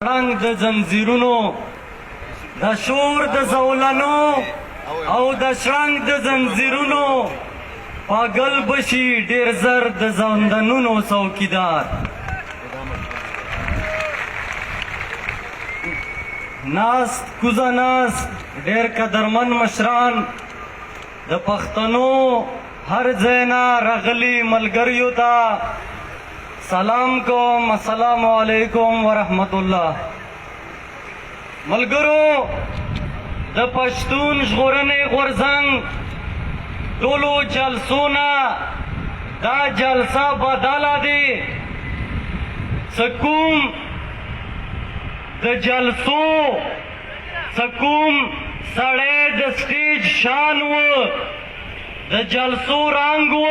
شرنګ د زنځیرونو، د شور د زولنو او د شرنګ د زنځیرونو، پاګل بشي ډیر زر د زندانونو څوکیدار. ناست کوزه ناست ډیر قدرمن مشران، د پښتنو هر ځای نه راغلي ملګریو ته سلام کوم. السلام علیکم ورحمت الله. ملګرو، د پښتون ژغورنې غورځنګ ټولو جلسو نه دا جلسه بدله دی. څه کوم د جلسو، څه کوم سړی د سټیج شان و، د جلسو رنګ و،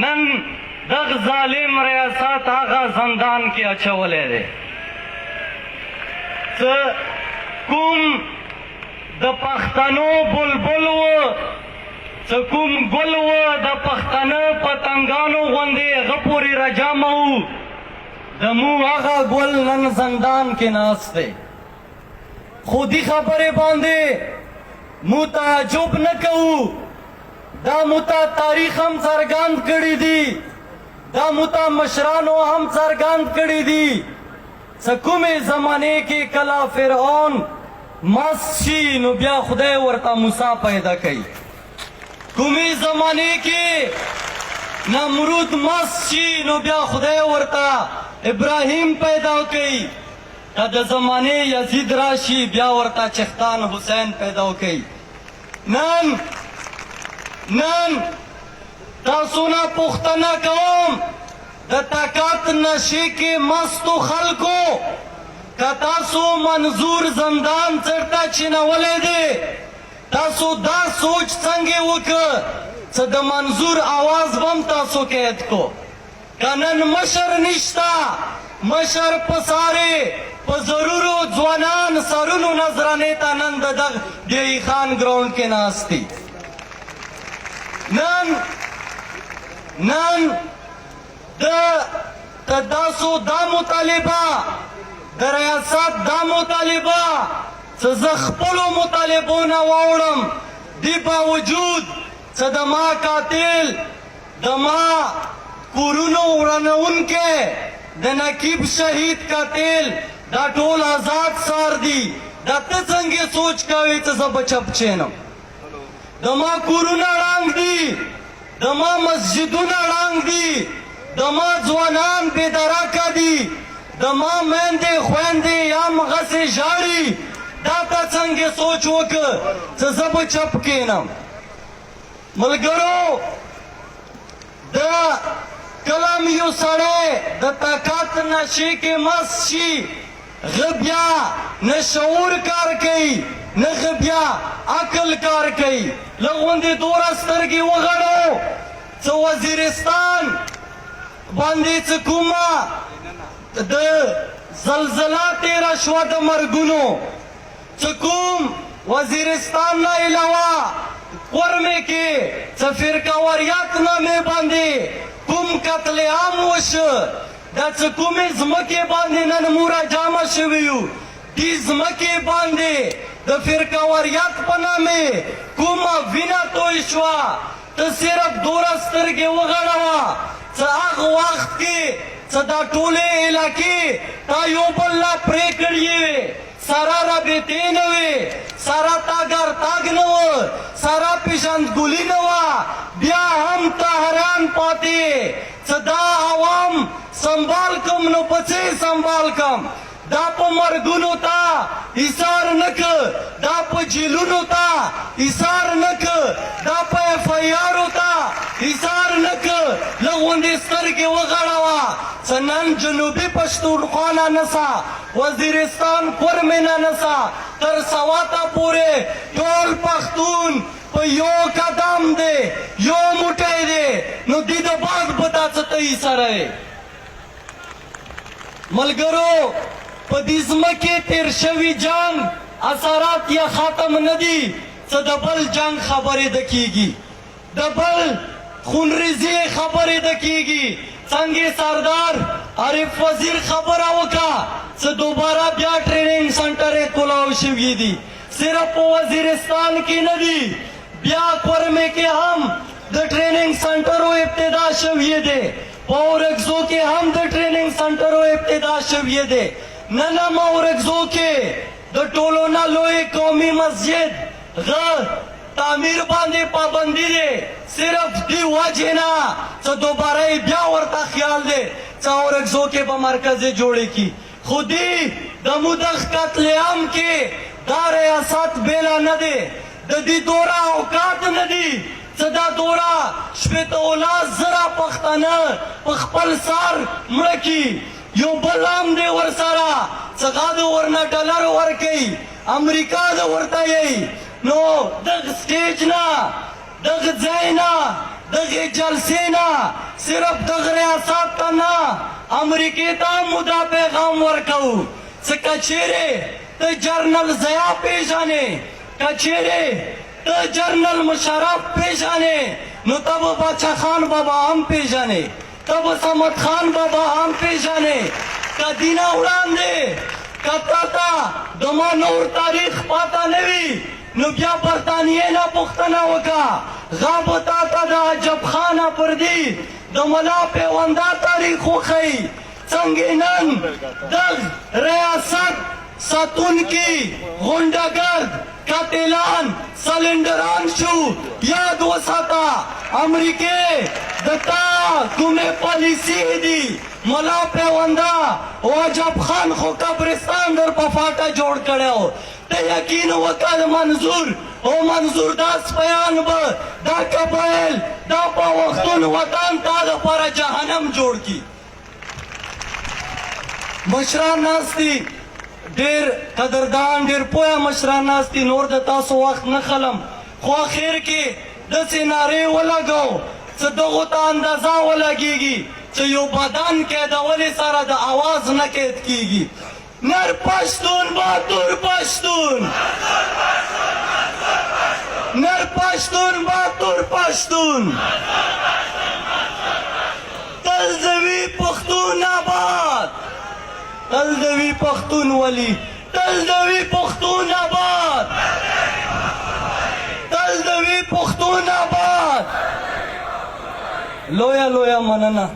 نن دغ ظالم ریاست هغه زندان کې اچولی دی. څه کوم د پښتنو بلبل و، څه کوم ګل و، د پښتنه پتنګانو غوندې هغه پورې رجامه و، د مو هغه ګل نن زندان کې ناست دی. خو دې خبرې باندې مو تعجب نه کوو. دا مو ته تاریخ هم څرګند کړي دي، دا مو ته مشرانو هم څرګند کړي دي. څه کومې زمانې کې کله فرعون مست شي، نو بیا خدای ورته موسی پیدا کوي. کومې زمانې کې نمرود مست شي، نو بیا خدای ورته ابراهیم پیدا کوي. که د زمانې یزید راشي، بیا ورته چختان حسین پیدا کوي. نن تاسو نه پوښتنه کوم، د طاقت نشې کې مستو خلکو، که تاسو منظور زندان چرته چینولی دی، تاسو دا سوچ څنګه وکړ چې د منظور اواز به هم تاسو قید کو؟ که نن مشر نشته، مشر په سارې په ضرورو ځوانان سرونو نظرانې ته نن د دغه ډي خان ګراوند کې ناست دي. نن د تاسو دا مطالبه، د ریاست دا مطالبه چې زه خپلو مطالبو نه واوړم، دې باوجود چې د ما قاتل، د ما کورونو ورانوونکی، د نقیب شهید قاتل دا ټول آزاد سار دي، دا ته څنګه سوچ کوې چې زه به چپ کښېنم؟ د ما کورونه ړنګ دي، د ما مسجدونه ړنګ دي، د ما ځوانان بې درکه دي، د ما میندې خویندې یا همغسې ژاړي، دا ته څنګه سوچ وکړ چې زه به چپ کښېنم؟ ملګرو، د کلم یو سړی د طاقت نشې کې مست شي، غه بیا نه شعور کار کوي، نه غه بیا عقل کار کوي. لږ غوندې دوره سترګې وغړو څه وزیرستان باندې څه کومه د زلزله تېره شوه د مرګونو، څه کوم وزیرستان نه علاوه کورمې کې څه فرقه وریت نامې باندې کوم قتل عام وشو، دا څه کومې ځمکې باندې نن مو راجمع شوي یو، دې ځمکې باندې د فرقه وریت په نامې کومه وینه توی شوه، ته صرف دوره سترګې وغړوه څه هغه وخت کې څه دا ټولې علاقې تا یو بل نه پرې کړې وې، سره رابطې نه وې، سره تګ ارتګ نه و، سره پېژندګلي نه وه، بیا هم ته حیران پاتې یې څه دا عوام سنبال کم، نو په څه یې سنبال کم؟ دا په مرګونو تا ایثار نه که، دا په جیلونو تا ایثار نه که، دا په اف آی آرو تا ایثار نه که. لږ غوندې سترګې وغړوه څه نن جنوبي پښتونخوا نه نسه، وزیرستان کورمې نه نسه تر سواته پورې ټول پښتون په یو قدم دی، یو موټی دی، نو دې د بعد به تا څه ته ایساره وې؟ ملګرو، په دې ځمکې تېر شوي جنګ اثرات یې ختم نه دي، څه د بل جنګ خبرې د کېږي، د بل خونریزي خبرې د کېږي. څنګه سردار عارف وزیر خبره وکړه چې دوباره بیا ټریننګ سنټر کولاو شوي دي. صرف په وزیرستان کې نه دي، بیا کورمې کې هم د ټریننګ سنټرو ابتدا شوې ده، په اورکزو کې هم د ټریننګ سنټرو ابتدا شوې ده. نن هم اورکزو کې د ټولو نه لوی قومي مسجد غ تعمیر باندې پابندي دی، صرف دی وجې نه چې دوباره یې بیا ورته خیال دی چې اورکزو کې به مرکزې جوړې کړي. خو دی د مدغ قتل عام کې دا ریاست بېله نه دی، د دې دوره اوقات نه دي چې دا دوره 60 زره پښتانه په خپل سر مړه کړي. یو بل هم دی ورسره چې هغه د ورنه ډالر ورکوي، امریکا د ورته یي. نو دغه سټیج نه، دغه ځای نه، دغه جلسې نه صرف دغه ریاست ته نه، امریکې ته هم دا پیغام ورکوو چې که چیرې ته جنرال ضیا پیژنې، که چیرې ته جنرال مشرف پیژنې، نو ته به باچا خان بابا هم پیژنې، ته به صمد خان بابا هم پیژنې. که دینه وړاندې که تا ته د ما نور تاریخ پاته نه وي، نو بیا برتانیې نه پوښتنه وکړه، غا به تا ته د عجب خان اپردي د ملا پیوندا تاریخ وښیي. څنګه نن دغ ریاست ساتونکي غونډهګرد قاتلان سلندران شو، یاد وساته، امریکې د تا کومې پالیسي دي، ملا پیوندا او عجب خان خو قبرستان در په فاټا جوړ کړو. ته یقین وکړ، منظور او منظور دا سپیان به دا قبایل دا په وختون وطن تا دپاره جهنم جوړ کی. مشران ناست دي، ډیر قدردان، ډیر پوهه مشران ناست دي. نور د تاسو وخت نه خلم، خو اخر کې داسې نارې ولګو چې دغو ته اندازه ولګېږي چې یو بدن قیدولې سره د اواز نه قید کیږي. نر پښتون، باتور پښتون، نر پښتون، باتور پښتون، تل د وي پښتون آباد، تل د وي پښتون ولی، تل د وي پښتون آباد، تل د وي پښتون آباد. لویه لویه مننه.